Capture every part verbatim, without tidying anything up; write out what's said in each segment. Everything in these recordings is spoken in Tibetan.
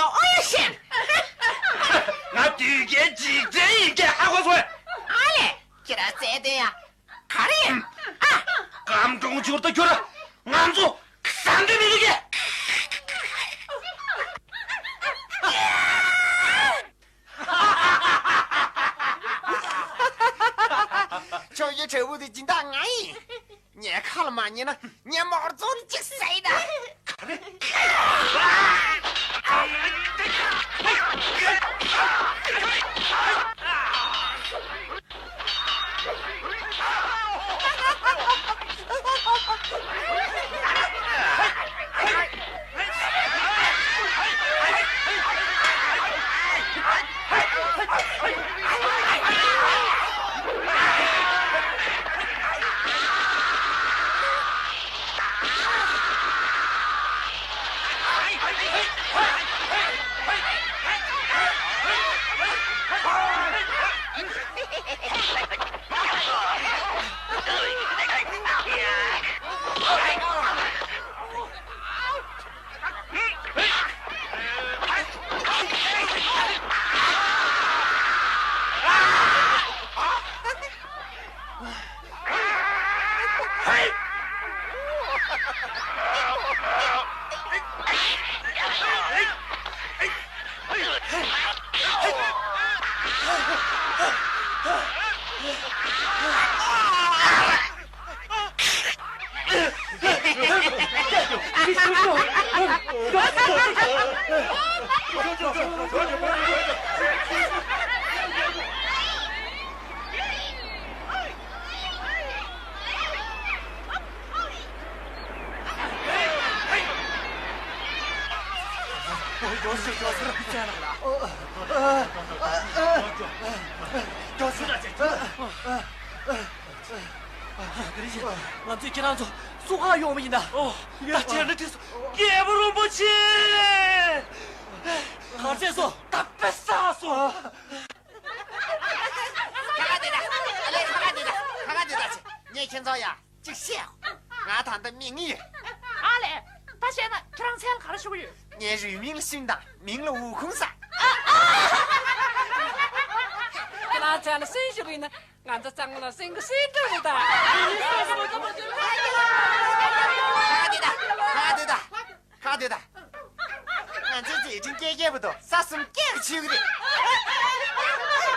ཨོ་ཡ་ཤེས། ང་དུས་རྒྱལ་འཇིག་རྟེན་ཡིན་གྱི་ཧ་གོ་སོང་། ཨ་ལས། ཁྱེད་རང་བཙལ་དོན་ཡ། ག་རེ་ཡིན། ཨ། སྐམ་གྲོང་ཆུར་དུ་གྱུར། ང་ཚོ་བཟའ་འདོད་མི་འདུག་གས། ཁྱོད་ཡི་དྲེད་པོ་དེ་སྦྱིན་བདག་ང་ཡིན། ངའི་ཁ་ལ་མ་ཉན་ན་ངའི་མོར་ཙོ་ནི་གཅིག་ཟ་ཡི་ད། ང་ཚོས་ཁྱེད་རང་ཚོ་བསུ་གར་ཡོང་བ་ཡིན་ད། ཨོ། ད་ཁྱེད་རང་ཚོ་རྒྱལ་པོ་རིན་པོ་ཆེ། གར་རྩེད་སོ། ད་པེ་ས་སོ། ཁ་ཁ་དེ་ད། ཨ་ལེ་ཁ་ཁ་དེ་ད། ཁ་ཁ་དེ་ད་ཆེ། ངས་ཁྱེད་ཚོ་ཡ་གཅིག་བཤད། ང་ད་ལྟ་མིང་ཡོད། ཨ་ལེ། ད་བཤད་ན་ཁྱེད་རང་མཚན་ལ་ག་རེ་ཞུ་གི་ཡོད། ངའི་རུས་མིང་ལ་ཤིང་དང་མིང་ལ་འུ་ཁུང་ཟེར། ཁྱེད་རང་མཚན་ལ་སེང་ཞུ་གི་ཡིན་ན། ང་ཚོ་གཙང་མ་ལ་སེང་གེ་སེང་སྒྲོལ་རེད་ད། ཁ་དེ་ད། ཁ་དེ་ད། ཁ་དེ་ད། ང་ཚོའི་མཛད་འཕྲིན་སྐད་རྒྱས་པོ་དང་ས་གསུམ་སྐད་ཆོད་གི་རེད། རྒྱལ་བོ་རིན་པོ་ཆེ།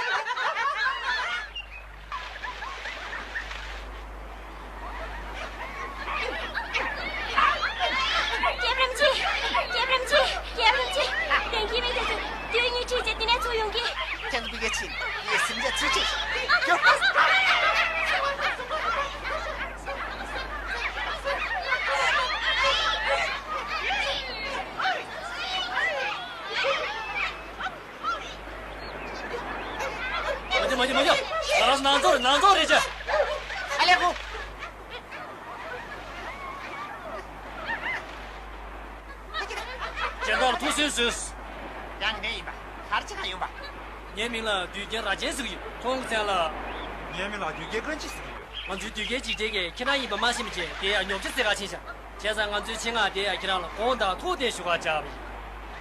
རྒྱལ་བོ་རིན་པོ་ཆེ། རྒྱལ་བོ་རིན་པོ་ཆེ། དེང་གི་མི་དེ་ཚོ་དུས་ཡུན་ཁྲིད་བྱས་དེ་ནས་ཚུར་ཡོང་གི། ཁྱེད་ཚོ་ཕ་གིར་ཕྱིན། ངས་སེམས་ཅན་ཚུར་ཁྲིད། རྒྱུགས། མ་རྒྱུགས་མ་རྒྱུགས་མ་རྒྱུགས། ང་རང་ནང་ཚོགས་རེད། ནང་ཚོགས་རེད་ཅེ། ཨ་ལས་ཁུ། སྦྱིན་བདག་ལ་ཐུགས་སུན་གསོལ། ཡང་ངེད་ཡིན་པ། ག་རེ་བྱེད་ག་ཡོང་པ། ངའི་མིང་ལ་དུས་རྒྱལ་རྭ་ཅན་ཟེར་གྱི་ཡོད། ཁོང་གི་མཚན་ལ། ངའི་མིང་ལ་དུས་རྒྱལ་ཀོན་ཅི་ཟེར་གྱི་ཡོད། ང་ཚོའི་དུས་རྒྱལ་འཇིག་རྟེན་གྱིས་ཁྱེད་རང་ཡིན་པ་མ་ཤེས་པ་བྱས་དེ་ཡང་ཉོབ་ཆ་སེ་ག་ཕྱིན་ཤག་བྱས་ཙང་ང་ཚོའི་ཆེད་མངགས་དེ་ཡང་ཁྱེད་རང་ལ་དགོངས་དག་ཐུགས་བདེ་ཞུ་ག་བཅར་བ་ཡིན།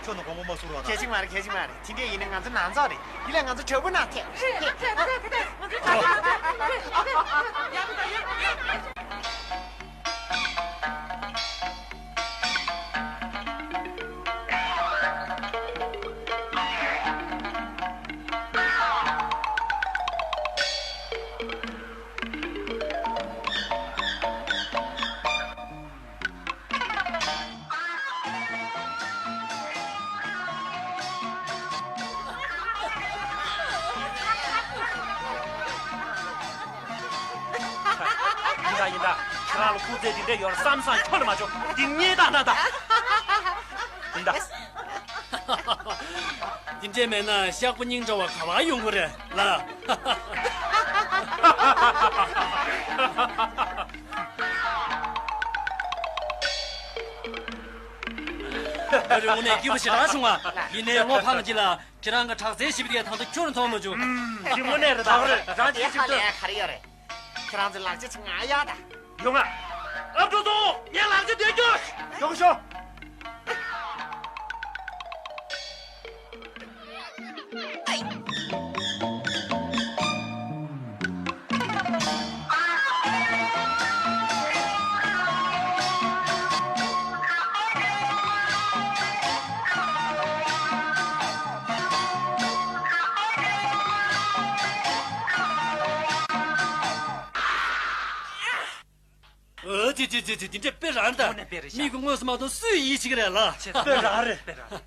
ཁྱོད་ནི་དགོངས་པ་མ་ཚོམ་རོགས་གནང་། གལ་ཆེན་མ་རེད། གལ་ཆེན་མ་རེད། དེ་འདྲས་ཡིན་ན་ང་ཚོ་ནང་ཚགས་རེད། དེ་ལས་ང་ཚོ་དྲག་པོ་ནང་ཐེབས། ཡིན་ད་ཡིན་ད། ཁྱེད་རང་ལ་སྐུ་ཚེ་འདི་འདྲ་ཡོད་བསམ་བསམ་ཁྱོན་ནས་མ་བྱུང་། འདི་ངའི་ཏག་ཏག་ད། ཡིན་ད། འདི་འདྲས་མེད་ན་ཤག་པ་སྙིང་བྲོ་བ་ག་པར་ཡོང་གི་རེད་ལ། ང་རང་དངོས་གནས་སྐྱིད་པོ་ཞེ་དྲག་བྱུང་བ། ཡིན་ནའི་བློ་ཕམ་གྱི་ལ། ཁྱེད་རང་གི་དྲག་རྩལ་ཞིབ་དེ་ད་ལྟ་ཁྱོན་ནས་མཐོང་མ་བྱུང་། ཨུམ། ཞིག་དངོས་གནས་རེད་ད། རང་ཅིག་ཞིག་ལྟོས། ག་རེ་ཡོད་རེད། ཁྱེད་རང་ཚོའི་ལག་ཆ་ཅིག་ང་ཡག་ད། ཡོང་ང་། ཨ་ཀྲོ་ཏོ། ངའི་ལག་ཆ་དེ་ཁྱོད། ཡོང་ཤོག་ཅི་ཅི་ཅི་ཅི། དེ་འདྲ་དཔེ་རང་རེད་ད། དངོས་གནས་དཔེ་རེད་ཤག་མིག་གིས་དངོས་སུ་མ་མཐོང་སུས་ཡིད་ཆེས་ཀྱི་རེད་ལ། ཆེ་ཙང་དཔེ་རང་རེད། དཔེ་རང་རེད།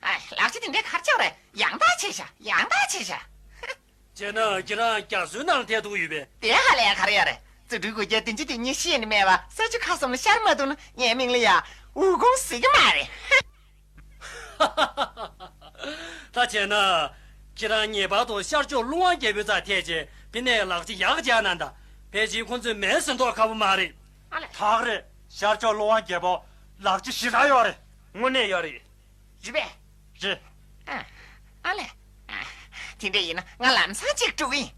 ཨ། ལག་ཆ་དེ་འདྲ་ག་རེ་བྱས་པ་རེད། ཡང་དག་ཆེ་ཤག་ཡང་དག་ཆེ་ཤག་བྱས་ན་ཁྱེད་རང་རྒྱ་མཚོའི་ནང་ལ་ཐལ་ཐུག་ཡོད་པས། དེ་ཧ་ལས་ཡ་ག་རེ་ཡོད་རེད། རྫུ་འཕྲུལ་སྐུ་སྐྱེ་བདུན་ཅུ་དོན་གཉིས་ཤེས་ནི་མེད་པ་ས་ཆུ་ཁ་གསུམ་ལ་ཤར་མ་ཐུབ་ན་ངའི་མིང་ལ་ཡ་འུ་གུང་ཟེར་གྱི་མ་རེད། ད་བྱས་ན། ཁྱེད་རང་ངེས་པར་དུ་ཤར་ཕྱོགས་ཀླུ་དབང་རྒྱལ་པོའི་རྩར་ཐད་བྱས་དེ་ནས་ལག་ཆ་ཡག་ག་སྦྱར་གནང་དང་། ཕལ་ཆེར་ཁོང་ཚོས་མེད་ཟེར་མདོག་ཁ་པོ་མ་རེད། ཨ་ལས། ད་ག་རེད། ཤར་ཕྱོགས་ཀླུ་དབང་རྒྱལ་པོ་ལག་ཆ་ཞེ་དྲག་ཡོད་རེད། དངོས་གནས་ཡོད་རེད། རེད་པས། རེད། ཨ། ཨ་ལས། ཨ། དེ་འདྲ་ཡིན་ན་ང་ལམ་སང་གཅིག་འགྲོ་གི་ཡིན།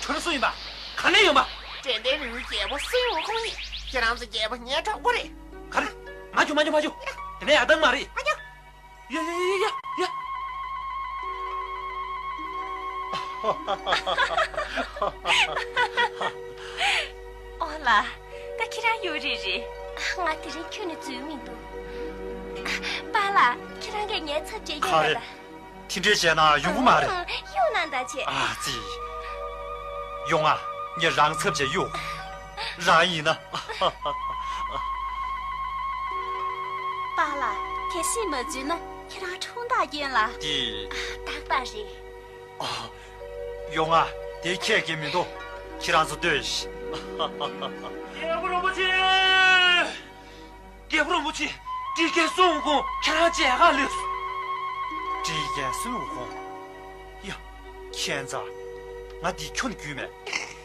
ཁྱོད་རང་སུ་ཡིན་པ། ག་ནས་ཡོང་པ། དྲན་རྟེན་རི་བོའི་རྒྱལ་པོ་སུན་ཝུ་ཁུང་ཡིན། ཁྱེད་རང་ཚོ་རྒྱལ་པོ་ངའི་གྲོགས་པོ་རེད། ག་རེ། མ་འཇུ་མ་འཇུ་མ་འཇུ། དེ་ནས་ཡག་སྟངས་མ་རེད། མ་འཇུ། ཡ་ཡ་ཡ་ཡ་ཡ། ཨོ་ལ། ད་ཁྱེད་རང་ཡོད་རེད་རེད། ང་དེ་རིང་ཁྱོན་ནས་འཛུལ་མི་འདུག་པཱ་ལགས། ཁྱེད་རང་གིས་ངའི་ཚབ་བྱེད་ཡོད་ག་རེད། ལ། དེ་འདྲས་བྱས་ན་ཡོང་གི་མ་རེད། ཨང་། གཡུག་ན་ད་བྱེད། ཨ་ཙི། ཡོང་ཨ། ངས་རང་ཚབ་བྱས་གཡུག་རང་ཡིན་ན། པཱ་ལགས། གལ་སྲིད་མ་འཛུལ་ན་ཁྱེད་རང་འཁྲུངས་རྟགས་སྐྱོན་ལ། དེ། ཏག་ཏག་རེད། ཨ། ཡོང་ཨ། དེ་ཁྱད་ཀྱིས་མི་འདུག་ཁྱེད་རང་ཚོ་ལྟོས་ཤིག་རྒྱལ་པོ་རིན་པོ་ཆེ། རྒྱལ་པོ་རིན་པོ་ཆེ། ཁྲི་རྒན་སུན་ཝུ་ཁུང་ཁྱེད་རང་མཇལ་ཁ་སླེབས་སོང་། ཁྲི་རྒན་སུན་ཝུ་ཁུང་། ཡ། ཁྱད་མཚར། ང་འདི་ཁྱོན་ནས་རྒྱུས་མེད།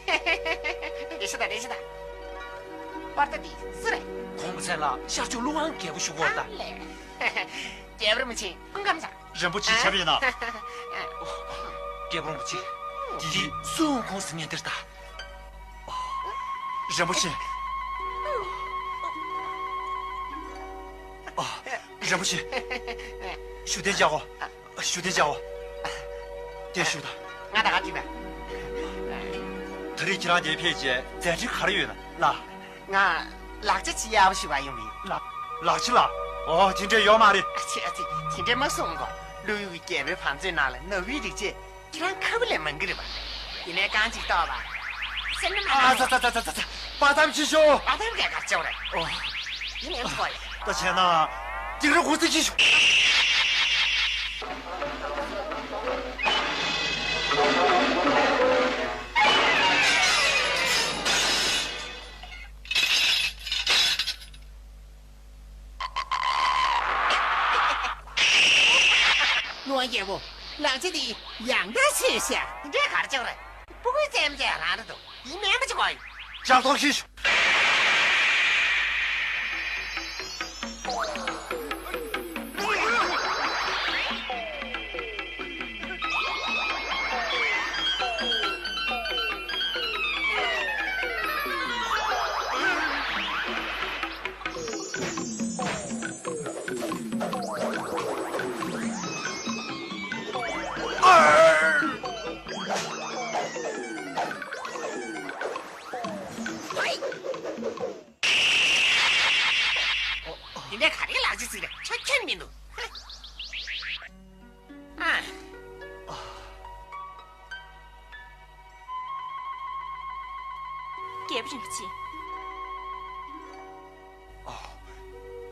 བདེ་ཤི་ད་བདེ་ཤི་ད། པར་ཏ་འདི་སུ་རེད། གོང་གི་མཚན་ལ་ཤར་ཕྱོགས་ཀླུ་དབང་རྒྱལ་པོ་བཞུགས་ཡོད་ད། ཨ་ལས། རྒྱལ་པོ་རིན་པོ་ཆེ་སྐུ་ཁམས་བཟང་། རིན་པོ་ཆེ་ཆབ་ཡིན་ན། རྒྱལ་པོ་རིན་པོ་ཆེ། འདི་སུན་ཝུ་ཁུང་ཟེར་མཁན་དེ་རེད་ད། རིན་པོ་ཆེ། རིན་པོ་ཆེ། བཞུགས་གདན་འཇགས་གོ། བཞུགས་གདན་འཇགས་གོ། དེ་བཞུགས་དང་། ང་ད་ག་ཅི་བས། ད་རེས་ཁྱེད་རང་དེར་ཕེབས་རྗེས་མཛད་འཕྲིན་ག་རེ་ཡོད་ན་ལ། ང་ལག་ཆ་ཅིག་གཡར་པ་ཞུ་བར་ཡོང་བ་ཡིན། ལག་ལག་ཆ་ལ། ཨོ་དེ་འདྲས་ཡོད་མ་རེད། ཨ་ཙི་ཨ་ཙི། དེ་འདྲས་མ་གསུང་གོ། ཀླུ་ཡུལ་གྱི་རྒྱལ་པོའི་བང་མཛོད་ནང་ལ་ནོར་བུའི་རིགས་བཅས་ཁྱེད་རང་ཁ་བུ་ལས་མང་གི་རེད་པ། ཡིན་ནའི་རྐང་གཅིག་གཏོར་བ། སེམས་ནི་མ་ཨ་ཙ་ཙ་ཙ་ཙ་ཙ། པ་ཏམ་ཞིག་ཤོག་པ་ཏམ་གས་གར་ཅོག་རེད། ཨོ། ཡིན་ནའི་ཐོ་ཡ། ད་བྱས་ན། སྡིག་ར་གུང་ཚིགས་ཤིག་ཤོག་ཀླུ་དབང་རྒྱལ་པོ། ལག་ཆ་འདི་ཡང་དག་ཆེ་ཤག་འདི་འདྲའི་གར་ལྕགས་རེད། སྤུ་གུའི་རྩེད་མོ་རྩེ་ཡ་རང་རེད་འདུག་འདི་སྨན་པ་ཅིག་དགོས་ཡོད། ལྕགས་ཐོག་ཤི། དེ་འདྲའི་ག་རེ་ལག་ཆ་ཟིག་རེད། ཁྱོད་ཁྱོད་མི་འདུག་ཨ། རྒྱལ་པོ་རིན་པོ་ཆེ། ཨ།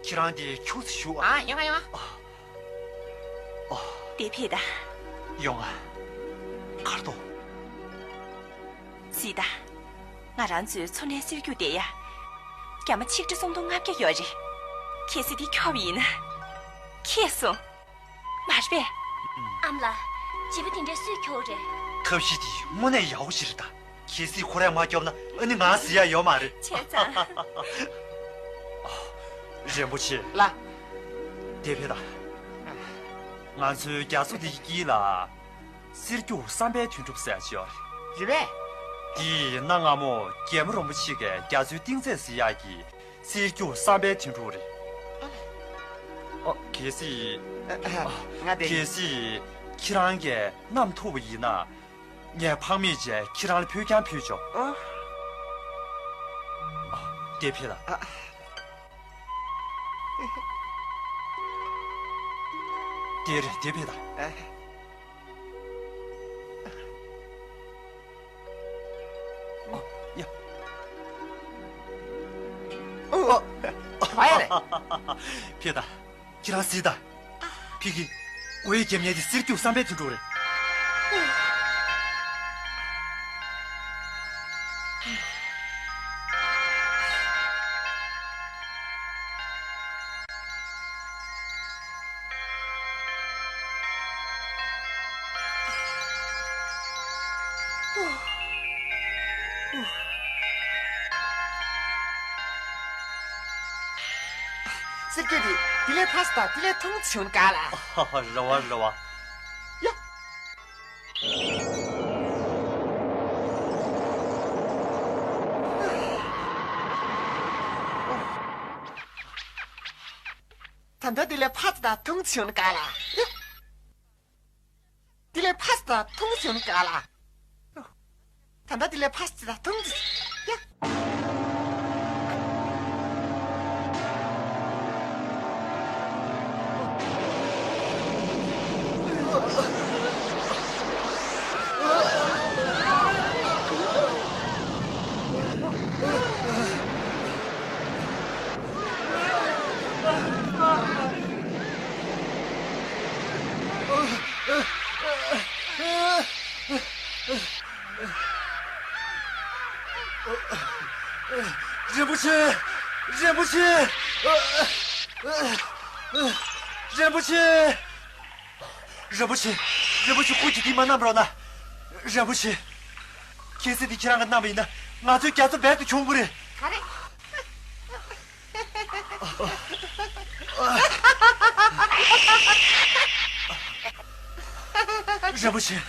ཁྱེད་རང་དེ་ཁྱུག་ཙམ་བཞུགས་ཨ། ཨ། ཡོང་ང་ཡོང་ང་། ཨ། ཨ། དེ་ཕེབས་ད། ཡོང་ང་། གར་འདུག་གཟིགས་ད། ང་རང་ཚོའི་མཚོ་སྣའི་གསེར་འགྱུར་དེ་ཡ། རྒྱ་མ་ཆིག་ཁྲི་སུམ་སྟོང་ལྔ་བརྒྱ་ཡོད་རེད། གལ་སྲིད་དེ་འཁྱོག་པ་ཡིན་ན། ཁེ་སོང་། མ་རེད་པས། ཨ་མ་ལགས། བྱིས་པ་དེ་འདྲས་སུས་འཁྱོག་རེད། ཐབས་ཤེས་དེ་དངོས་གནས་ཡག་པོ་ཞིག་རེད་ད། གལ་སྲིད་ཁོ་རས་མ་སྐྱོབ་ན་ཨ་ནི་ང་ཟེར་ཡ་ཡོད་མ་རེད། བྱས་ཙང་། རིན་པོ་ཆེ། ལགས། དེ་ཕེབས་ད། ང་ཚོའི་རྒྱ་མཚོ་འདིའི་དཀྱིལ་ལ། གསེར་འགྱུར་བསམ་པའི་དོན་གྲུབ་ཟེར་ཡ་ཅིག་ཡོད་རེད། རེད་པས། འདི་གནའ་སྔ་མོ་རྒྱལ་མོ་རིན་པོ་ཆེ་གིས་རྒྱ་མཚོའི་གཏིང་ཚད་ཟེར་ཡག་གི་གསེར་འགྱུར་བསམ་པའི་དོན་གྲུབ་རེད། ཨ། གལ་སྲིད། ང་དེ། གལ་སྲིད་ཁྱེད་རང་གིས་བསྣམས་ཐུབ་པ་ཡིན་ན། ངས་ཕངས་མེད་བྱས་ཁྱེད་རང་ལ་ཕུལ་རྐྱང་ཕུལ་ཆོག་ཨ། ཨ། དེ་ཕེབས་དང་། ཨ། དེ་རེད། དེ་ཕེབས་དང་། ཨ། ཨོ། ཡ། ཨོ། ཨོ། ཕ་ཡ་རེད། ཕེབས་དང་། ཁྱེད་རང་གཟིགས་དང་། ཕ་གི། འོ་ཡའི་རྒྱབ་གཉེར་དེ་གསེར་འགྱུར་བསམ་པའི་དོན་གྲུབ་རེད། གསེར་འགྱུར་དེ་དེ་ལས་ཕ་སི་དང་དེ་ལས་ཐུང་ཙམ་བྱུང་ན་དགའ་ལ། རེད་བ། རེད་བ། ཡ། ད་ལྟ་དེ་ལས་ཕ་སི་དང་ཐུང་ཙམ་བྱུང་ན་དགའ་ལ། ཡ། དེ་ལས་ཕ་སི་དང་ཐུང་ཙམ་བྱུང་ན་དགའ་ལ། ད་ལྟ་དེ་ལས་ཕ་སི་དང་ཐུང་ཙམ། ཡ། རིན་པོ་ཆེ། རིན་པོ་ཆེ། རིན་པོ་ཆེ། རིན་པོ་ཆེ། རིན་པོ་ཆེ། སྐུ་མཁྱེན། འདི་མ་བསྣམས་རོགས་གནང་། རིན་པོ་ཆེ། གལ་སྲིད་འདི་ཁྱེད་རང་གིས་བསྣམས་པ་ཡིན་ན། ང་ཚོའི་རྒྱ་མཚོ་རྦད་དེ་གྱོང་པོ་རེད། ག་རེ། རིན་པོ་ཆེ།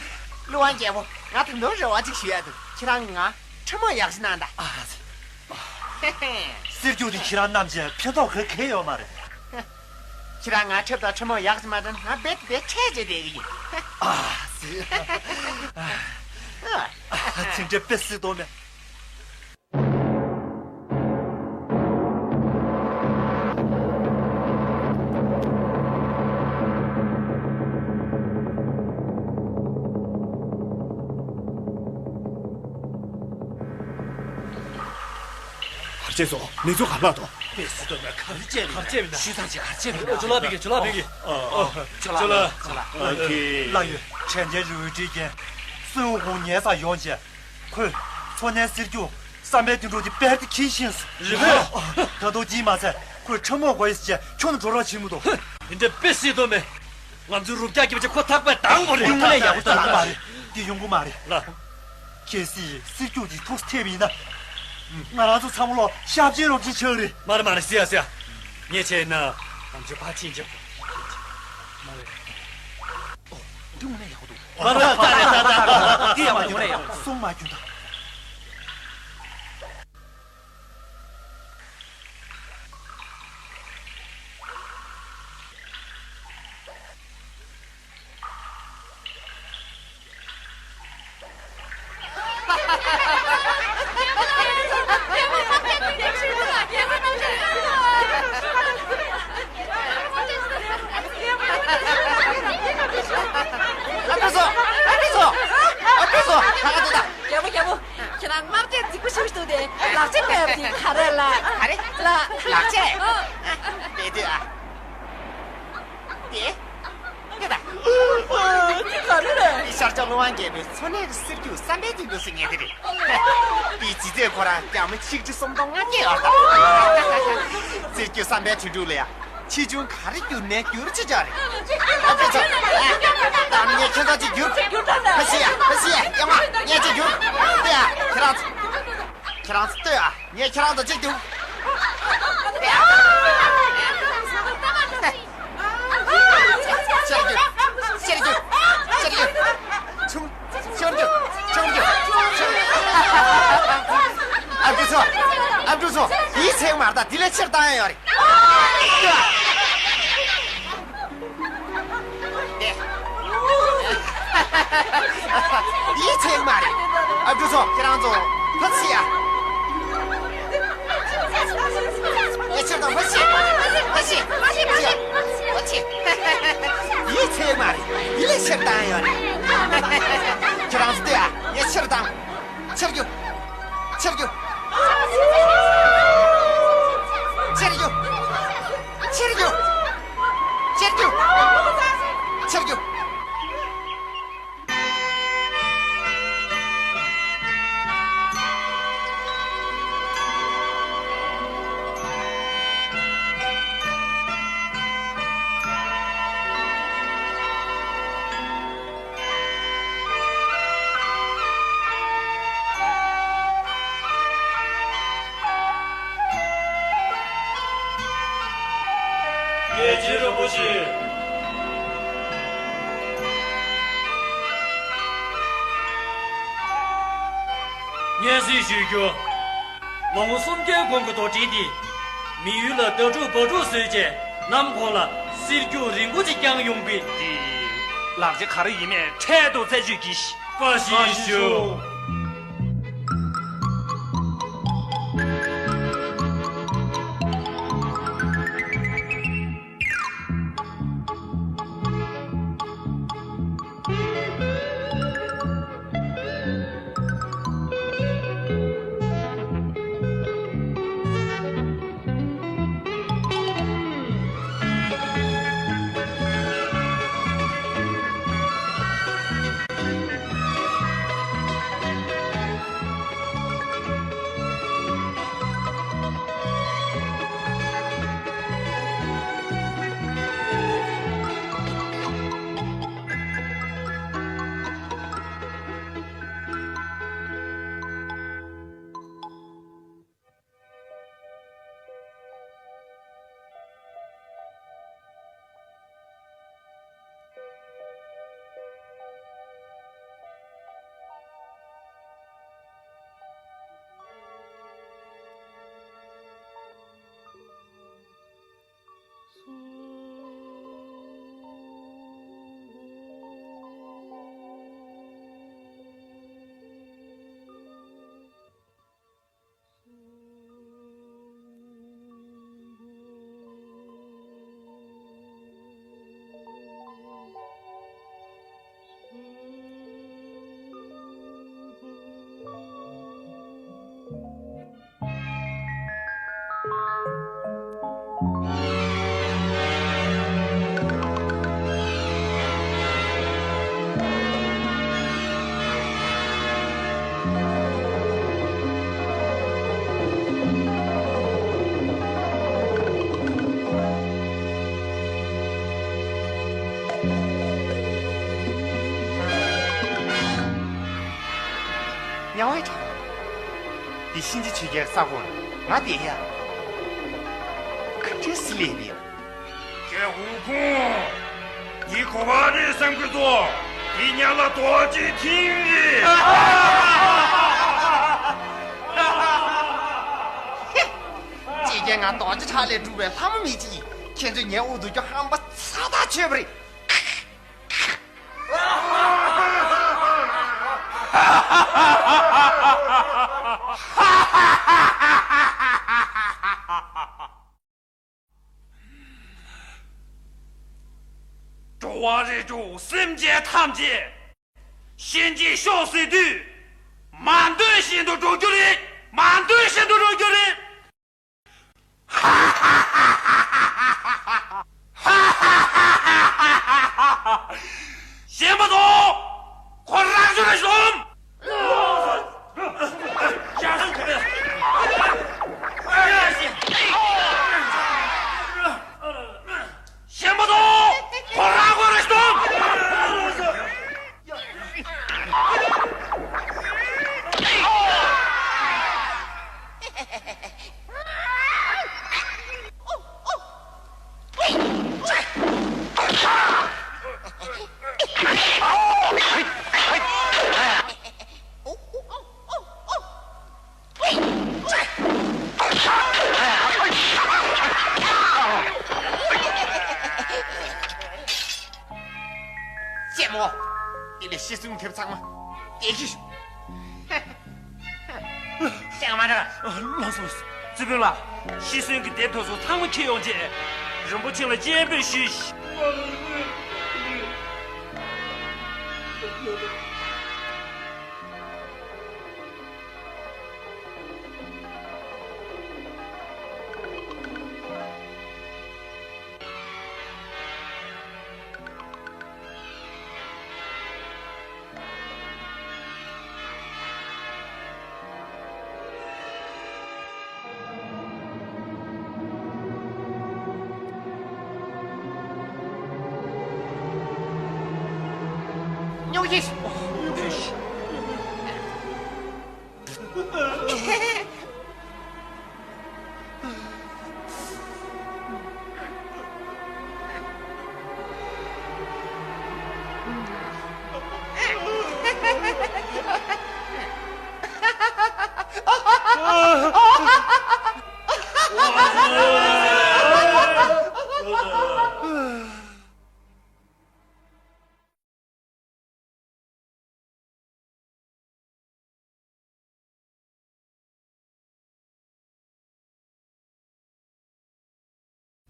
ཀླུ་དབང་རྒྱལ་པོ། ང་དང་དུང་རེ་བ་ཅིག་ཞུ་ཡ་འདུག་ཁྱེད་རང་གིས་ང་ཁྲབ་རྨོག་ཡག་ཞིག་གནང་དང་། ཨ་ཙི། གསེར་འགྱུར་དེ་ཁྱེད་རང་བསྣམས་བྱས་ཕན་ཐོགས་ག་གེ་ཡོད་མ་རེད། ཁྱེད་རང་ང་ཁྲབ་དང་ཁྲབ་རྨོག་ཡག་ཞིག་མ་བསྣམས་ན་ང་རྦད་དེ་འཕྲལ་བྱས་བསྡད་ཀྱི་ཡིན། ཨ་ཙི། ཨ། ཨ། དེ་འདྲ་དཔེ་སྲིད་དོ་མེད། གར་བྱས་སོང་། མི་ཚོ་གར་བརླག་འདུག་དཔེ་སྲིད་དོ་མེད། གར་བྱས་མིན་ན། གར་བྱས་མིན་ན། ཞུས་ཚར་བྱས་གར་བྱས་མིན་ན། ཇོ་ལགས་ཕ་གི། ཇོ་ལགས་ཕ་གི། ཨ། ཨ། ཇོ་ལགས། ཇོ་ལགས། ཇོ་ལགས། ཨ་ཁེ། ལགས་ཡོད། དྲན་རྟེན་རི་བོའི་སྤྲེལ་རྒན་སུན་ཝུ་ཧུང་ཉལ་སར་ཡོང་བྱས། ཁོས་མཚོ་སྣའི་གསེར་འགྱུར་བསམ་པའི་དོན་གྲུབ་དེ་རྦད་དེ་ཁྱེར་ཤེས་སོང་། རེད་པས། ད་དུང་གཅིག་མ་ཚད་ཁོས་ཁྲབ་རྨོག་དགོས་ཡོད་ཟེར་བྱས་ཁྱོན་ནས་འགྲོ་རོགས་བྱེད་མི་འདུག་དེ་འདྲ་དཔེ་སྲིད་དོ་མེད། ང་ཚོའི་རུ་རྒྱག་གི་བྱས་ཁོ་ཐག་པས་བསྡམས་དགོས་རེད། ཡོང་གི་མ་རེད། ཡོང་གི་མ་རེད། འདི་ཡོང་གི་མ་རེད། ལགས། གལ་སྲིད་གསེར་འགྱུར་དེ་ཐོག་སེ་ཐེབས་པ་ཡིན་ན། ང་རང་ཚོ་ཚང་མ་ལོ་ཤ་བཅད་རོགས་བྱེད་ཆོག་གི་རེད། མ་རེད། མ་རེད། སེ་ཡ། སེ་ཡ། ངས་བྱས་ན། ང་ཚོའི་ཕར་ཕྱིན་རྒྱབ། མ་རེད། ཨོ། འདི་དངོས་གནས་ཡག་པོ་འདུག་མ་རེད། ད་རེད། ད་ད་ད། འདི་ཡག་པོ་འདུག་སོང་མ་རྒྱུན་དང་། ཨ་ཕེ་སོ། ཨ་ཕེ་སོ། ཨ་ཕེ་སོ། ད་ད་ད། རྒྱལ་པོ། རྒྱལ་པོ། ཁྱེད་རང་དམག་ཆས་རྫིག་པོ་ཞིག་འདུག་དེ་ལག་ཆས་མེད་པ་དེ་ག་རེ་ལགས། ག་རེ། ལགས། ལག་ཆས། ཨ། དེ་དེ་ཨ། དེ། དེ་ད། དེ་ག་རེ་རེད། དེ་ཤར་ཕྱོགས་ཀླུ་དབང་རྒྱལ་པོའི་མཚོ་སྣའི་གསེར་འགྱུར་བསམ་པའི་དོན་གྲུབ་ཟེར་མཁན་དེ་རེད། དེའི་ལྗིད་ཚད་ཁོ་རང་གྱ་མོ་ཆིག་ཁྲི་སུམ་སྟོང་ལྔ་བརྒྱ་ཡོད་ད། གསེར་འགྱུར་བསམ་པའི་དོན་གྲུབ་ལ་ཡ། ཆེ་ཆུང་ག་རེ་བསྒྱུར་ནའི་བསྒྱུར་ཅི་ཅག་རེད། ཨ་ཕེ་སོ། ད་ངས་ཁྱེད་ཚོ་གཅིག་བསྒྱུར། ཕ་སི་ཡ། ཕ་སི་ཡ། ཡ་མ། ངས་གཅིག་བསྒྱུར། ལྟོས་ཨ། ཁྱེད་རང་ཚོ། ཁྱེད་རང་ཚོ་ལྟོས་ཨ། ངས་ཁྱེད་རང་ཚོ་གཅིག་བསྒྱུར། ལྟོས་ཨ། གསེར་འགྱུར། གསེར་འགྱུར། གསེར་འགྱུར། ཆུང་། ཆུང་འགྱུར། ཆུང་འགྱུར། ཆུང་། ད་དེ་ལས་ཕྱིར་བཏང་ཡ་ཡོད་རེད། ཡིད་ཆེས་མ་རེད། ཨ་ཕྲུག་ཚོ་ཁྱེད་རང་ཚོ་ཕ་ཚི་ཡ། ཡིད་ཆེས་དང་ཕ་ཚི། ཕ་ཚི། ཕ་ཚི། ཕ་ཚི། ཡིད་ཆེས་མ་རེད། དེ་ལས་ཕྱིར་བཏང་ཡ་ཡོད་རེད། ཁྱེད་རང་ཚོ་ལྟོས་ཨ། ཡིད་ཕྱིར་བཏང་། ཕྱིར་རྒྱུག་ཕྱིར་རྒྱུག་ཕྱིར་རྒྱུག་ཕྱིར་རྒྱུག་ཕྱིར་རྒྱུག་ཕྱིར་རྒྱུག་རྒྱལ་ཆེན་རིན་པོ་ཆེ། སྙན་སེང་ཞུ་རྒྱུ། ལོ་ངོ་སུམ་བརྒྱའི་གོང་གི་རྡོར་དྲིལ་འདི། མི་ཡུལ་ལ་ཟླ་དྲུག་བར་དྲུག་བཟོས་རྗེས་གནམ་ཁོངས་ལ་གསེར་འགྱུར་རིང་པོ་ཅིག་བསྐྱངས་ཡོང་པས། འདི་ལག་ཆ་ག་རེ་ཡིན་མིན་འཕྲལ་དུ་རྩད་གཅོད་གྱིས། བཀའ་བཞིན་ཞུ། ཉང་བའི་བྲག་འདི་གཤིན་རྗེ་ཆོས་རྒྱལ་ས་ཁོངས་ང་བསྡད་ཡ། ག་འདྲ་སི་ལེ་བི། ཀྱེ་ཧུ་ཁུང་། འདི་གོ་བ་རེད་བསམ་གི་འདུག་འདི་ཉ་ལ་རྡོ་རྗེ་ཐིང་རེད། ཅེས་ཀྱང་ང་རྡོ་རྗེ་ཁྲག་ལས་གྲུབ་པའི་ལྷ་མོ་མི་གཅིག་ཡིན། ཁྱེད་ཚོས་ངའི་དབུ་འདུག་རྒྱུ་ཧམ་པ་ཚ་ཐག་ཆོད་པ་རེད། འགྲོ་བ་རིགས་དྲུག་སེམས་ཅན་ཐམས་ཅད་གཤིན་རྗེའི་གཤོག་ཟེར་དུས། མ་འདོད་བཞིན་དུ་འགྲོ་རྒྱུ་རེད། མ་འདོད་བཞིན་དུ་འགྲོ་རྒྱུ་རེད། ཞེན་པ་དང་། ཁོ་རང་ཚོ་ལ་ཤོམ། ཞེན་པ་དང་། ཁོ་རང་ཁོ་རང་ཤོམ། ཨོ། དེ་ལས་ཤི་གསོན་ཐེབས་ཚང་མ་སྐྱེལ་གྱི་ཤོག་ཤེས་ག་མ་འདྲ། ལགས་སོ། རྩིས་དཔོན་ལགས། ཤི་གསོན་གྱི་དེབ་དེ་ཚོ་ཚང་མ་འཁྱེར་ཡོང་རྗེས། རིན་པོ་ཆེ་ལ་སྤྱན་འབུལ་ཞུས། སྨྱོ་ཤེས།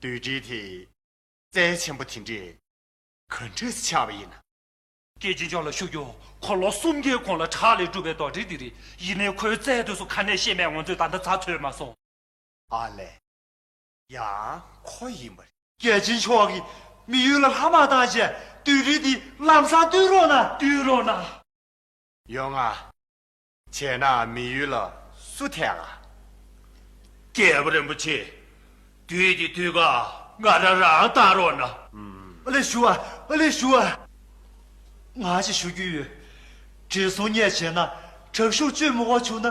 རྡོར་དྲིལ་དེ་རྩལ་ཆེན་པོ་དེ་འདྲས་ག་འདྲས་ཆགས་པ་ཡིན་ན། རྒྱལ་ཆེན་མཆོག་ལ་ཞུ་རྒྱུ། ཁོ་ལོ་སུམ་བརྒྱའི་གོང་ལ་བྲག་ལས་གྲུབ་པའི་རྡོར་དྲིལ་དེ་རེད། ཡིན་ནའི་ཁོའི་རྩལ་དེ་ཚོ་ག་ནས་ཤེས་མེད་ང་ཚོས་ད་ལྟ་ཚར་ཚོད་མ་སོང་། ཨ་ལས། ཡང་ཁོ་ཡིན་པ་རེད། རྒྱལ་ཆེན་མཆོག་གིས་མི་ཡུལ་ལ་ལྷ་དམག་བཏང་བྱས་རྡོར་དྲིལ་འདི་ལམ་སང་བཏུལ་རོགས་གནང་། བཏུལ་རོགས་གནང་། ཡོང་ང་། བྱས་ན་མི་ཡུལ་ལ་སུ་ཐད་ག་རྒྱལ་པོ་རིན་པོ་ཆེ། རྡོ་རྗེ་དུས་ཀ་ང་རང་རང་བཏང་རོགས་གནང་། ཨ་ལས་ཞུ་བ། ཨ་ལས་ཞུ་བ། ང་ཅིག་ཞུ་རྒྱུ་ཡོད། བགྲེས་སོང་ངས་བྱས་ན་དྲག་ཤུགས་སྤྱོད་མི་དགོས་བྱུང་ན།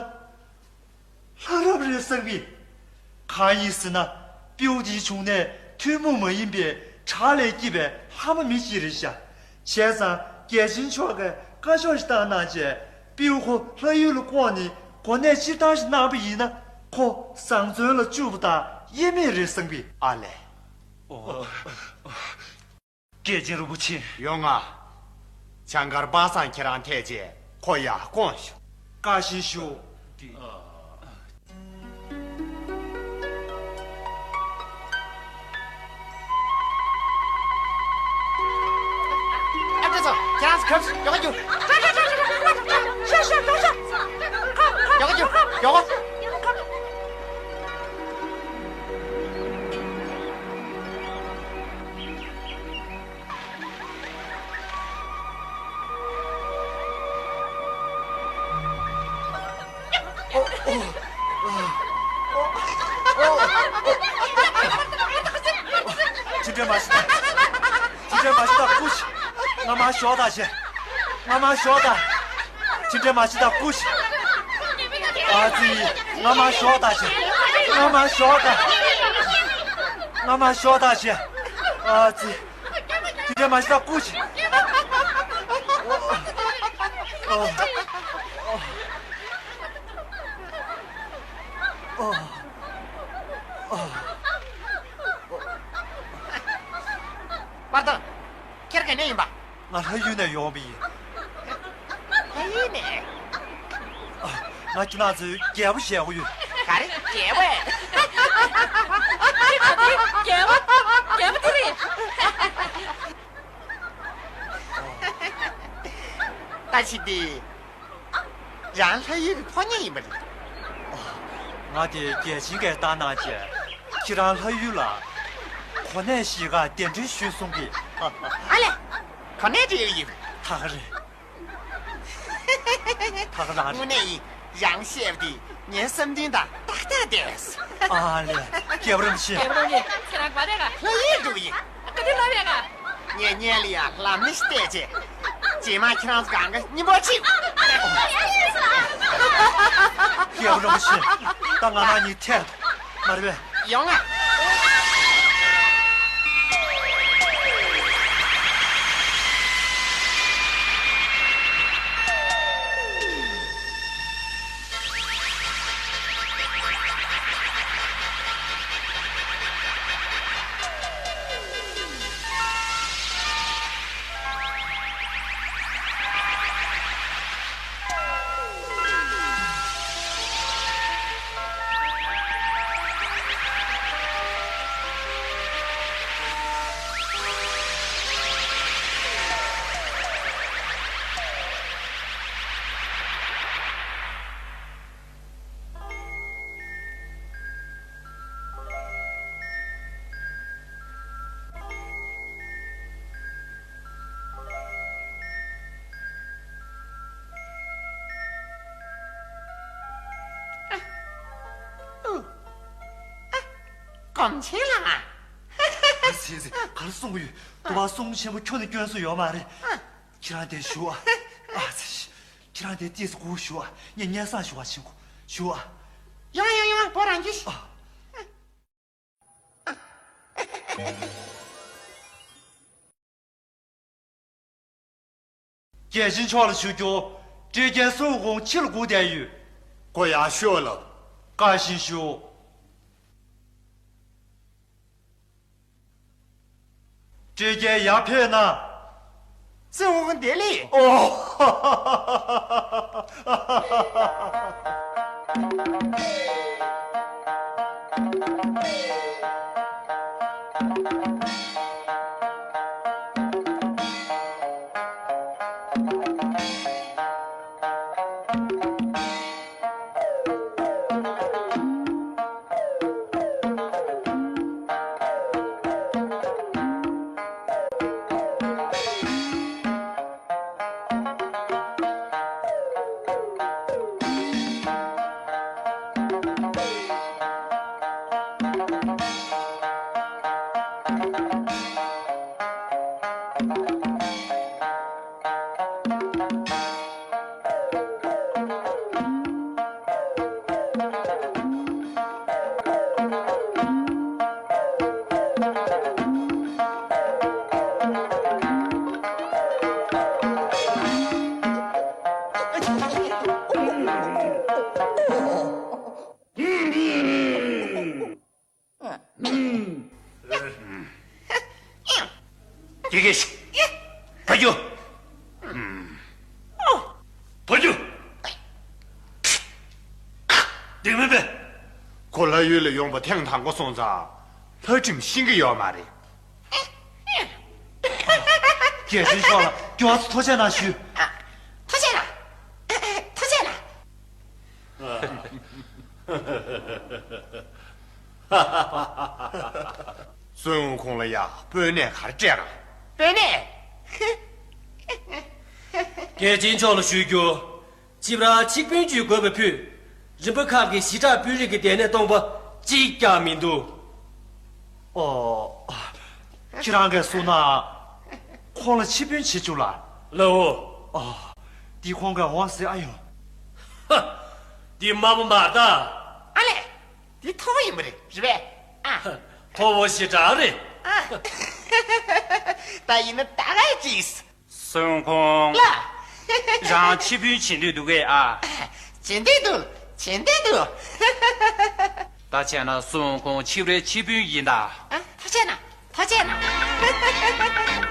ལྷ་རབ་རེད་བསམ་གི། གང་ཡིན་ཟེར་ན། སྤྲེའུ་འདིའི་འབྱུང་གནས་ཐུན་མོང་མ་ཡིན་པའི་བྲག་ལས་སྐྱེས་པའི་ལྷ་མ་མི་ཅིག་རེད་ཤག་བྱས་ཙང་རྒྱལ་ཆེན་མཆོག་གིས་བཀའ་ཤོག་ཞིག་བཏང་གནང་བྱས། སྤྲེའུ་ཁོ་ལྷ་ཡུལ་ལ་བཀོག་ནས་གོ་གནས་སྤྱིར་བཏང་ཞིག་གནང་པ་ཡིན་ན། ཁོ་བཟང་བཙོན་ལ་བཅུག་པ་དང་དབྱེ་མེད་རེད་བསམ་གི། ཨ་ལས། ཨོ། རྒྱལ་ཆེན་རིན་པོ་ཆེ། ཡོང་ང་། བྱང་སྐར་པ་སངས་ཁྱེད་རང་ཐད་ཅེས་ཁོ་ཡར་བསྐོངས་ཤོག་བཀའ་བཞིན་ཞུ། ཨ་ཁྱེད་རང་ཚོ་ཁབ་ཡོག་རྒྱུ། ཡོག་རྒྱུ། ཡོག་ཅི་འདྲ་མ་ཤི་ད། ཅི་འདྲ་མ་ཤི་ད་ཀུ་ཤི། ང་མ་ཞོག་ད་ཤི། ང་མ་ཞོག་ད། ཅི་འདྲ་མ་ཤི་ད་ཀུ་ཤི། ཨ་ཙི། ང་མ་ཞོག་ད་ཤི། ང་མ་ཞོག་ད། ང་མ་ཞོག་ད་ཤི། ཨ་ཙི། དེ་འདྲ་མ་ཤི་ད་ཀུ་ཤི། པར་ཏོ། ཁྱེད་ག་ནས་ཡིན་པ། ང་ལྷ་ཡུལ་ནས་ཡོང་བ་ཡིན། ལྷ་ཡུལ་ནས། ང་ཁྱེད་རང་ཚོའི་རྒྱལ་པོ་ཞེད་དགོས་ཡོད། ག་རེ་རྒྱལ་པོ། ཁྱེད་ཚོ་དེ་རྒྱལ་པོ། རྒྱལ་པོ་དེ་རེད། ད་ཅི་དེ། རང་ལྷ་ཡུལ་གྱི་ཕོ་ཉ་ཡིན་པ་རེད། ང་དེ་རྒྱལ་ཆེན་གྱིས་བཏང་གནང་བྱས། ཁྱེད་རང་ལྷ་ཡུལ་ལ་གོ་གནས་གཞིས་ཀ་གདན་འདྲེན་ཞུས་གསུང་གི། ཨ་ལས། གོ་གནས་འདྲི་ཡག་ཡིན། ད་ག་རེད། ད་ག་རང་རེད། དངོས་གནས་ཡིན། རང་བཤད་པ་དེ་ངའི་བསམ་དོན་དང་ཏག་ཏག་འདས། ཨ་ལས། རྒྱལ་པོ་རིན་པོ་ཆེ། རྒྱལ་པོ་རིན་པོ་ཆེ། ཁྱེད་རང་ག་རེ་ག་ལྷ་ཡུལ་འགྲོ་གི་ཡིན། ག་དུས་ལབ་ཡག་ག་ངས་སྔོན་ལ་ཡང་ལམ་སྣེ་ཞིག་བལྟས་རྗེས། རྗེས་མ་ཁྱེད་རང་ཚོ་གང་ག་སྙིང་པོ་ཆེ། རྒྱལ་པོ་རིན་པོ་ཆེ། ད་ང་རང་གཉིས་ཐད། མ་རེད་པས། ཡོང་ང་། ཡོམ་ཆེན་ལགས། ཨ་ཙི་ཙི། ག་རེ་གསུང་གི་ཡོད། ཏུ་བ་སྲུང་ཆེན་པོ་ཁྱོད་ནི་སྐྱོན་སུ་ཡོད་མ་རེད། ཁྱེད་རང་དེ་བཞུགས་ཨ། ཨ་ཙི། ཁྱེད་རང་དེ་ཏིས་སྒུག་བཞུགས་ཨ། ངས་སྙན་སེང་ཞུ་བ་ཕྱིན་གོ། བཞུགས་ཨ། ཡོང་ཡོང་ཡོང་། བོ་རང་གིས། ཨ། རྒྱལ་ཆེན་མཆོག་ལ་ཞུ་རྒྱུ། འབྲས་རྒྱལ་སུན་ཧུང་ཕྱི་ལ་སྒུག་བསྡད་ཡོད། ཁོ་ཡར་ཤོག་ལབ། བཀའ་བཞིན་ཞུ། འབྲས་རྒྱལ་ཡར་ཕེབས་ན། སུན་ཧུང་བདེ་ལེགས། ཨོ། ཀྱེ་ཀྱེ་ཤི། ཕ་རྒྱུ། ཕ་རྒྱུ། དེ་མིན་པས། ཁོ་ལྷ་ཡུལ་ལ་ཡོང་བ་ཐེངས་དང་པོ་སོང་ཙང་། ལྷ་ཁྲིམས་ཤེས་ཀྱི་ཡོད་མ་རེད། རྒྱལ་སྲས་མཆོག་ལ་མགྱོགས་སུ་ཐུགས་རྗེ་གནང་ཞུ། ཐུགས་རྗེ་གནང་། ཐུགས་རྗེ་གནང་། སུན་ཧུང་ལ་ཡ་དཔོན་གནས་ག་རེ་སྤྲད་ར། དཔོན་གནས། རྒྱལ་ཆེན་མཆོག་ལ་ཞུ་རྒྱུ། སྤྱིར་ར་ཆིག་དཔོན་གྱི་དགོས་པ་ཕུད། རིམ་པ་ཁག་གི་ཞི་དྲག་དཔོན་རིགས་ཀྱི་སྡེ་སྣོད་སྟོང་པ་གཅིག་ཀྱང་མི་འདུག་ཨོ། ཁྱེད་རང་གིས་གསུངས་ན། ཁོང་ལ་ཆིག་དཔོན་བྱེད་བཅུག་ལ། ལའོ། ཨོ། འདི་ཁོང་གིས་འོང་ཟེར་ཨ་ཡོང་། ཧ། འདི་དམའ་པོ་མ་རེད་ད། ཨ་ལས། འདི་མཐོ་པོ་ཡིན་པ་རེད། རེད་པས། ཨ། མཐོ་པོ་ཞེ་དྲག་རེད། ཨ། ད་ཡིན་ན་ད་ག་ཅིག་སུན་ཧུང་། ལགས། རང་ཆིག་དཔོན་བྱེད་འདོད་འདུག་གས་ཨ། བྱེད་འདོད་འདུག་བྱེད་འདོད་འདུག་ད་བྱས་ན་སུན་ཧུང་ཆིབས་རའི་ཆིག་དཔོན་ཡིན་ད། ཨ། ཐུགས་རྗེ་གནང་། ཐུགས་རྗེ་གནང་།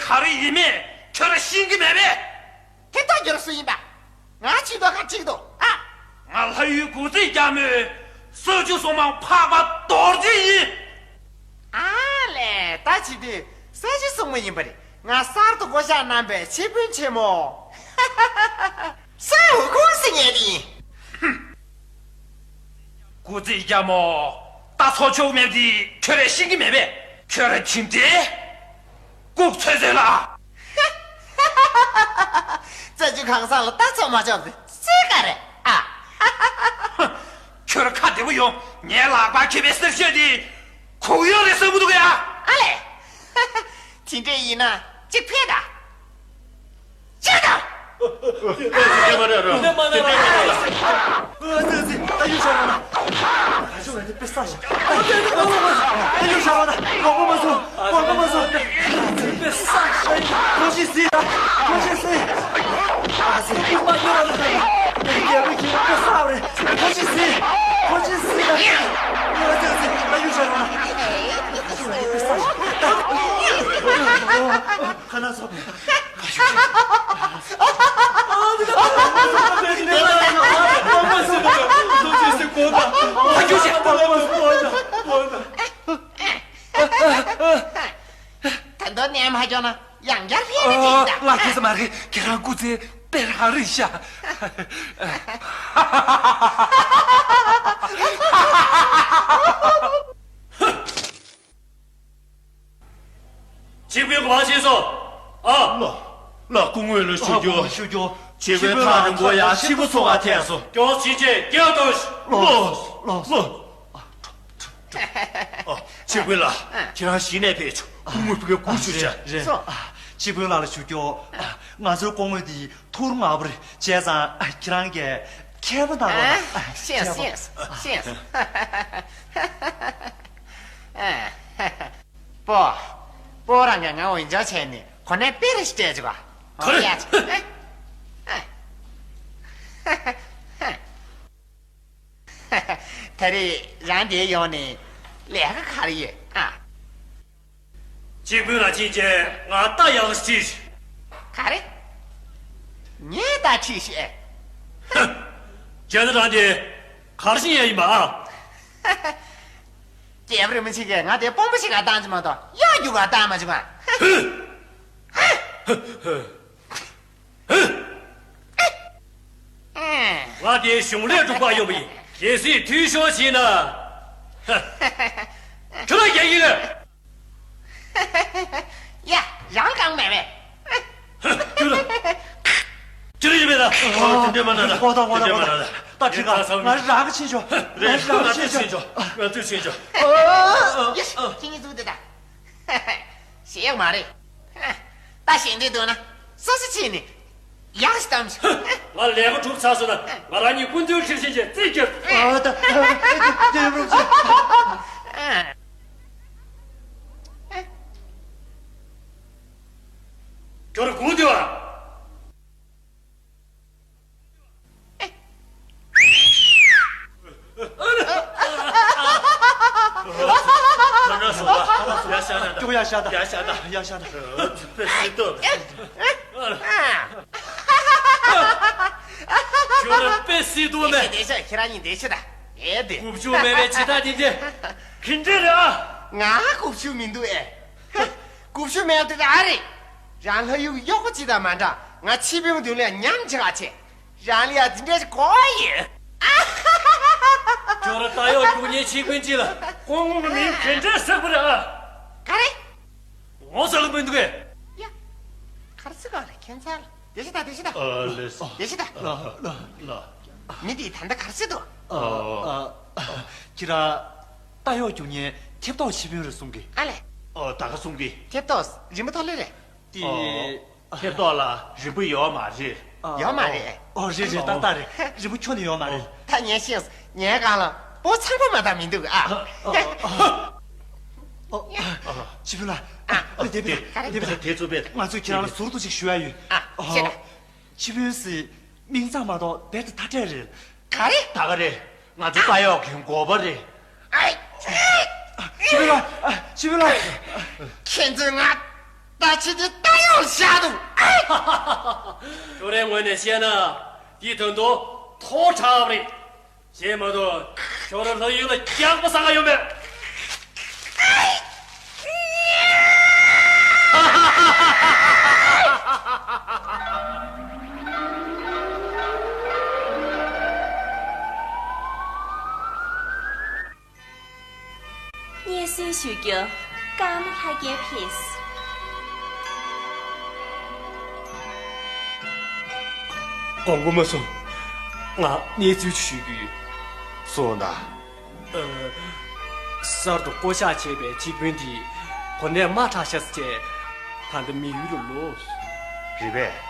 ག་རེ་ཡིན་མིན་ཁྱོད་རང་ཤེས་ཀྱི་མེད་པས། དེ་ལྟར་གྱུར་སུ་ཡིན་པ། ང་ཆེས་མདོག་ཁ་གཅིག་ཏུ་ཨ། ང་ལྷ་ཡུལ་དགུ་རྩེའི་རྒྱལ་མོའི་ས་བཅུ་སྲུང་མ་འཕགས་པ་རྡོ་རྗེ་ཡིན། ཨ་ལས། ད་ཅི་སྟེ་ས་བཅུ་སྲུང་མ་ཡིན་པ་རེད། ང་གསར་དུ་བསྐོ་བཞག་གནང་པའི་ཆེ་དཔོན་ཆེན་མོ། སུ་ཁོང་སི་ངེས་དེ་ཡིན། དགུ་རྩེའི་རྒྱལ་མོ། ད་ཚོ་ཆོག་མེད་དེ་ཁྱོད་རང་ཤེས་ཀྱི་མེད་པས། ཁྱོད་རང་ཇི་འདྲའི་ལྐུགས་ཚོད་ཚོད་ལ། རྩ་ཆུ་གང་ཟག་ལ་ལྟ་ཚོད་མ་ཆོག་པའི་རྩེད་ག་རེད་ཨ། ཁྱོད་རང་ཁ་བདེ་པོ་ཡོང་། ངའི་ལག་པ་འཁྱེར་བའི་གསེར་ཞོ་དེ་གུག་ཡོག་རེད་བསམ་གྱི་འདུག་ཡ། ཨ་ལས། དེ་འདྲས་ཡིན་ན་གཅིག་ཕེབས་དང་། ཅི་དང་། དེ་མ་རེད་ར། དེ་མ་རེད་ར། ཨ་ཙི་ཙི། ད་ཡུལ་ཤར་བ་ན། ད་ཡུལ་ཤར་བ་ན། གོ་གོ་མ་སོང་། གོ་གོ་མ་སོང་། དཔེ་བསགས་ཤིག་ཁོ་ཅི་སྲིད་ད། ཁོ་ཅི་སྲིད། ཨ་ཙི། དཔེ་མ་ཡོད་ར། རྒྱལ་པོ་ཁྱེད་དཔེ་བསགས་རེད། ཁོ་ཅི་སྲིད། ཁོ་ཅི་སྲིད་ད། ཨ་ཙི་ཙི། ད་ཡུལ་ཤར་བ་ན། དཔེ་བསགས་ཤིག་ཁ་ན་སོ། ད་དུང་ནས་མ་འཇོག་ན་ཡང་བསྐྱར་ཕན་ནི་ཅིག་ད། ལགས་ཁྱེད་ས་མ་རེད། ཁྱེད་རང་སྐུ་ཚེ་དཔེ་རང་རིང་ཤག་གཅིག་པུས་གོ་བ་ཤེས་སོ། ཨ། ལགས། ལགས། སྐུ་ངོ་ལ་ཞུ་རྒྱུ། ཞུ་རྒྱུ། གཅིག་པུས་ཐག་རིང་པོ་ཡང་ཕྱི་པོ་ཚོ་ག་ཐད་སོ། མགྱོགས་ཕྱིན་ཆད་སྐྱེལ་དོ། ལགས། ལགས། ལགས། ཨ། གཅིག་པུས་ལགས། ཁྱེད་རང་གཞི་ནས་ཕེབས་བྱུང་། སྐུ་ངོ་ཕ་གིར་སྒུག་བཞུགས་བྱས། རེད། གཅིག་པུས་ལགས་ལ་ཞུ་རྒྱུ། ང་ཚོའི་སྐུ་ངོ་འདི་ཐུགས་ངར་པོ་རེད། བྱས་ཙང་ཁྱེད་རང་གིས་མཁས་པོ་གནང་རོགས་གནང་། ཤེས་སོང་། ཤེས་སོང་། ཤེས་སོང་། ཨ། སྤོ། སྤོ་རང་གིས་ང་འོན་ཅང་བྱས་ནས་གོ་གནས་དཔེ་རེ་ཞིག་སྤྲད་བྱུང་བ། ག་རེ། ཡ། ད་རེས་རང་འདིར་ཡོང་ནས་ལས་ཀ་ག་རེ་ཡོད་ཨ། གཅིག་པུས་ལགས་ཕྱིན་ཆད་ང་རྟ་གཡག་ཁྲིད་ཤིག་ག་རེ། ངས་རྟ་ཁྲིད་ཤིག་བྱས་ན་རང་འདི་གར་ཤིང་ཡ་ཡིན་པ་ཨ། རྒྱལ་པོ་རིན་པོ་ཆེ་གིས་ང་དེ་དཔོན་པོ་ཞིག་ག་བཏང་རྒྱུ་མ་གཏོགས་གཡག་རྒྱུག་ག་བཏང་མ་བྱུང་ང་། ང་དེ་གཞུང་ལས་དྲུག་པ་ཡོང་པ་ཡིན། གལ་སྲིད་འཐུས་ཤོར་བྱས་ན། ཁྱོད་ལ་རྒྱག་གི་རེད། ཡ། རང་གང་མེད་པས། ཁྱོད་ལ། ཁྱོད་ལ་ཡིན་མེད་ད། ཨོ། དེ་འདྲས་མ་ན་ད། ཧོ་ད་ཧོ་ད་ཧོ་ད། ད་ཁྲི་ཁ། ང་རང་གི་ཕྱིན་ཆོག་རེད། ང་རང་གི་ཕྱིན་ཆོག་ང་ཚོས་ཕྱིན་ཆོག་ཡ། ཁྱེད་གཉིས་ཚུགས་དེ་ད། ཞེད་མ་རེད། ད་ཞེད་འདོད་འདུག་ན་སོ་སོ་ཕྱིན་ནས་ཡག་ཞིག་བཏང་ཆོག་ང་ལས་ཀ་གྲུབ་ཚར་སོང་ན་ང་རང་གཉིས་སྐུ་མདུན་ཁྲིར་ཕྱིན་ཆོག་རྩིས་རྒྱབ། ཨ་ད། དེ་རུ་ཆོག་ཁྱོད་རང་སྒུག་སྡོད་ཨ། ཁྱོད་ཡར་ཤར་ད། ཡར་ཤར་ད། ཡར་ཤར་ད། ཡར་ཤར་ད། དཔེ་སྲིད་དོ། ཁྱོད་རང་དཔེ་སྲིད་དོ་མེད། བདེ་ཤག་ཁྱེད་རང་གཉིས་བདེ་ཤག་ད། ཨེ་བདེ། དགུ་བཅུ་མེད་པའི་ཇི་ལྟར་དེ་འདྲ། ག་འདྲ་རེད་ཨ། ང་དགུ་བཅུ་མི་འདུག་ཨེ། དགུ་བཅུ་མེད་དེ་ཨ་རེད། རང་ལྷ་ཡུལ་གཡོག་པོ་ཅིག་དང་མ་འདྲ། ང་ཕྱི་པའི་མདུན་ལ་ཉམས་ཆག་ཆེ། རང་ལ་ཡ་འདི་འདྲ་ཞིག་གོ་ཡོད། ཁྱོད་རང་རྟ་གཡོག་རྒྱུག་མཁན་ཕྱི་རྐུན་ཅིག་ལ་ཁོང་གི་མིང་ག་འདྲ་ཟེར་དགོས་རེད་ཨ། ག་རེ། ངོ་ཚ་གི་མི་འདུག་གས། ཡ། ག་རེ་ཟེར་ག་རེ་ཁྱད་མཚར། བདེ་ཤག་ད། བདེ་ཤག་ད། ཨ་ལེ། བདེ་ཤག་ད། ལ་ལ་ལ། མི་དེས་ད་ལྟ་ག་རེ་ཟེར་འདུག་ཨ། ཨ། ཁྱེད་རང་རྟ་གཡོག་རྒྱུག་མཁན་ཐེབས་ཏོག་ཆེ་དཔོན་རེད་གསུང་གི། ཨ་ལེ། ཨོ། ད་ག་གསུང་གི། ཐེབས་ཏོག་རིན་པོ་ཐོག་ལེ་རེད། དེ། ཨོ། ཐེབས་ཏོག་ལ་རིན་པོ་ཡོད་མ་རེད། ཨ། ཡོད་མ་རེད། ཨོ། རེད་རེད། ཏག་ཏག་རེད། རིན་པོ་ཁྱོན་ནས་ཡོད་མ་རེད། ད་ངས་ཤེས། ངའི་སྒང་ལ་སྤོ་ཚང་པོ་མ་གཏོགས་མི་འདུག་ཨ། ཨ། ཨ། ཨ། ཨ། སྤྱི་དཔོན་ལགས། ཨ། ཨ། དེ་བས། དེ་བས། དེ་ཚོ་བས། ང་ཚོས་ཁྱེད་རང་ལ་ཟུར་དུ་ཅིག་ཞུ་ཡ་ཡོད། ཨ། ཨ། བཤད་ད། སྤྱི་དཔོན་ཟེར། མིང་ཙམ་མ་གཏོགས་རྦད་དེ་ཐ་དད་རེད། ག་རེ། ད་ག་རེད། ང་ཚོ་རྟ་གཡོག་གི་འགོ་པ་རེད། ཨ། སྤྱི་དཔོན་ལགས། ཨ། སྤྱི་དཔོན་ལགས། ཁྱེད་ཚོས་ང་ད་ཕྱི་དེ་རྟ་ བཞག་འདུག་ཁྱོད་རའི་ངོས་ནས་བཤད་ན་དེའི་དོན་དུ་ཐོག་དྲག་པ་རེད། བྱས་མ་གཏོགས་ཁྱོད་རང་ལྷ་ཡུལ་ལ་རྒྱག་པ་ཟ་ག་ཡོད་མེད། སྙན་སེང་ཞུ་རྒྱུ། ཀརྨ་ལྷ་རྒྱལ་ཕེབས། དགོངས་པ་མ་ཚོམས། ང་གནས་ཚུལ་ཅིག་ཞུ་རྒྱུ་ཡོད། གསུངས་དང་། ཨ། གསར་དུ་བསྐོ་བཞག་བྱས་པའི་སྤྱི་དཔོན་དེ་གོ་གནས་དམའ་དྲགས་ཤག་ཟེར་བྱས། ད་ལྟ་མི་ཡུལ་ལ་ལོག་སོང་། རེད་པས།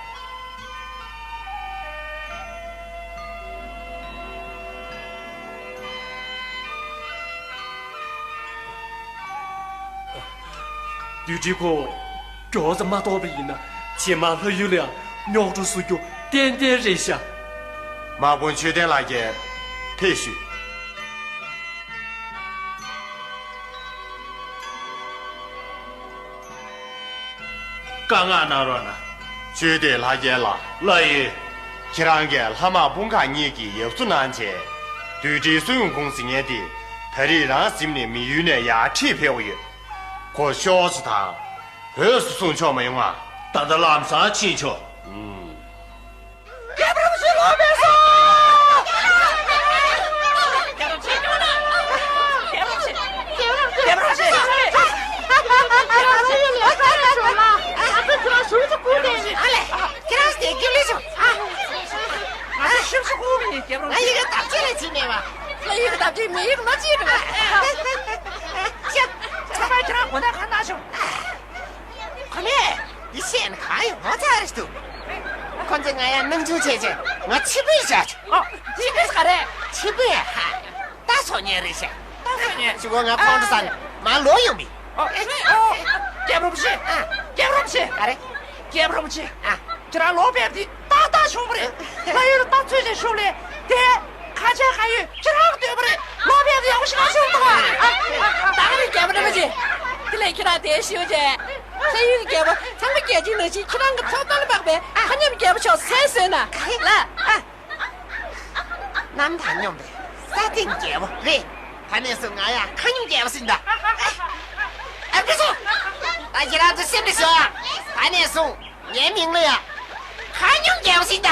བདུད་འདྲེ་ཁོ་མགྱོགས་ཙམ་མ་གཏོགས་པ་ཡིན་ན་རྗེས་མ་ལྷ་ཡུལ་ལ་ཡང་རྙོག་དྲ་བཟོ་རྒྱུ་ཏན་ཏན་རེད་ཤག་དམག་དཔོན་ཆོས་ལྡན་ལགས་ཀྱིས་ཕེབས་ཞུས། བཀའ་མངགས་གནང་རོགས་གནང་། ཆོས་སྡེ་ལྷ་རྒྱལ་ལགས། ལགས་ཡིན། ཁྱེད་རང་གིས་ལྷ་དམག་དཔུང་ཁག་གཉིས་ཀྱི་ཡབ་གཙོ་གནང་བྱས། བདུད་འདྲེའི་སུ་ཡོང་ཁུངས་ཟིན་མཁན་དེ་ད་རེས་རང་གཟིམ་ནས་མི་ཡུལ་ནས་ཡར་ཁྲིད་ཕེབས་ཡོད། ཁོ་ཤོག་ཙེ་དང་བོད་སུ་སོང་ཆོག་མ་ཡོང་ང་། ད་ལྟ་ལམ་སང་ཕྱིན་ཆོག་ཨུམ། རྒྱལ་པོ་རིན་པོ་ཆེ་ལོག་མེད་སོང་། རྒྱལ་པོ་རིན་པོ་ཆེ། རྒྱལ་པོ་རིན་པོ་ཆེ། རྒྱལ་པོ་རིན་པོ་ཆེ། ཁྱེད་རང་ཚོ་ཡོད་ལས་ཀ་རེད་ཞོར་ལ། ང་ཚོ་ཁྱེད་རང་ཞུ་ཚོ་ཁུར་ཏེ། ཨ་ལས། ཁྱེད་རང་ཚོ་དེ་རྒྱུ་ལས་བྱུང་། ཨ། ང་ཚོ་ཞུ་ཚོ་ཁུར་མི་ཡིན། རྒྱལ་པོ་རིན་པོ་ཆེ། ང་ཡི་གེ་བརྡ་ཆད་ལས་བྱིན་མེད་པ། ང་ཡི་གེ་བརྡ་ཆད་མི་ཡིག་ལོ་གཅིག་རེད་པ། ཅག་ཚང་མ་ཁྱེད་རང་གོ་གནས་གང་ན་བྱུང་། ཁོ་ནས་འདི་བཤད་ན་གང་ཡང་ངོ་ཚ་རེད་འདུག་ཁོ་ཚོས་ང་ཡང་སྣང་ཆུང་བྱས་བྱས་ང་ཆེ་དཔོན་བཞག་བྱུང་། ཨོ། ཆེ་དཔོན་ག་རེ། ཆེ་དཔོན་ཧ། ད་སོ་ཉན་རེད་ཤག་ད་སོ་ཉན། ཅི་གོ་ང་ཁོང་ཁྲོ་ཟ་ནས་མ་ལོག་ཡོང་མི། ཨོ། ཨོ། རྒྱལ་པོ་རིན་པོ་ཆེ། ཨ། རྒྱལ་པོ་རིན་པོ་ཆེ། ག་རེ། རྒྱལ་པོ་རིན་པོ་ཆེ། ཨ། ཁྱེད་རང་ལོག་ཕེབས་དེ་ཏག་ཏག་བྱུང་བ་རེད། ལྷ་ཡུལ་ལ་ཏག་ཚོད་ཅིག་ཤུགས་ལས་དེ། ཁ་ཆེ་ཁ་ཡོད་ཁྱེད་རང་གི་འདོད་པ་རེད། ལོག་ཕེབས་དེ་ཡག་པོ་ཞིག་ག་བྱུང་ཐོག་ཨ། ད་ག་རེ་རྒྱལ་པོ་རིན་པོ་ཆེ། དེ་ལས་ཁྱེད་རང་དེ་ཤོད་རྗེས། ལྷ་ཡུལ་གྱི་རྒྱལ་པོ་ཚང་མ་རྒྱལ་ཆེན་ནང་བཞིན་ཁྱེད་རང་གི་ཚོགས་གཙོ་ལ་དམག་པའི་ཁ་ཉམས་རྒྱལ་པོ་མཆོག་སེམས་གསོས་ན་ལ། ཨ། གནམ་དང་མཉམ་པའི་ས་སྟེང་རྒྱལ་པོ་རེད། ད་ནས་བཟུང་ང་ཡང་ཁ་ཉུང་རྒྱལ་པོ་ཟིན་ད། ཨ་ཕི་སོ། ད་ཁྱེད་རང་ཚོ་སེམས་ལ་ཞོག་ད་ནས་བཟུང་ངའི་མིང་ལ་ཡང་ཁ་ཉུང་རྒྱལ་པོ་ཟིན་ད།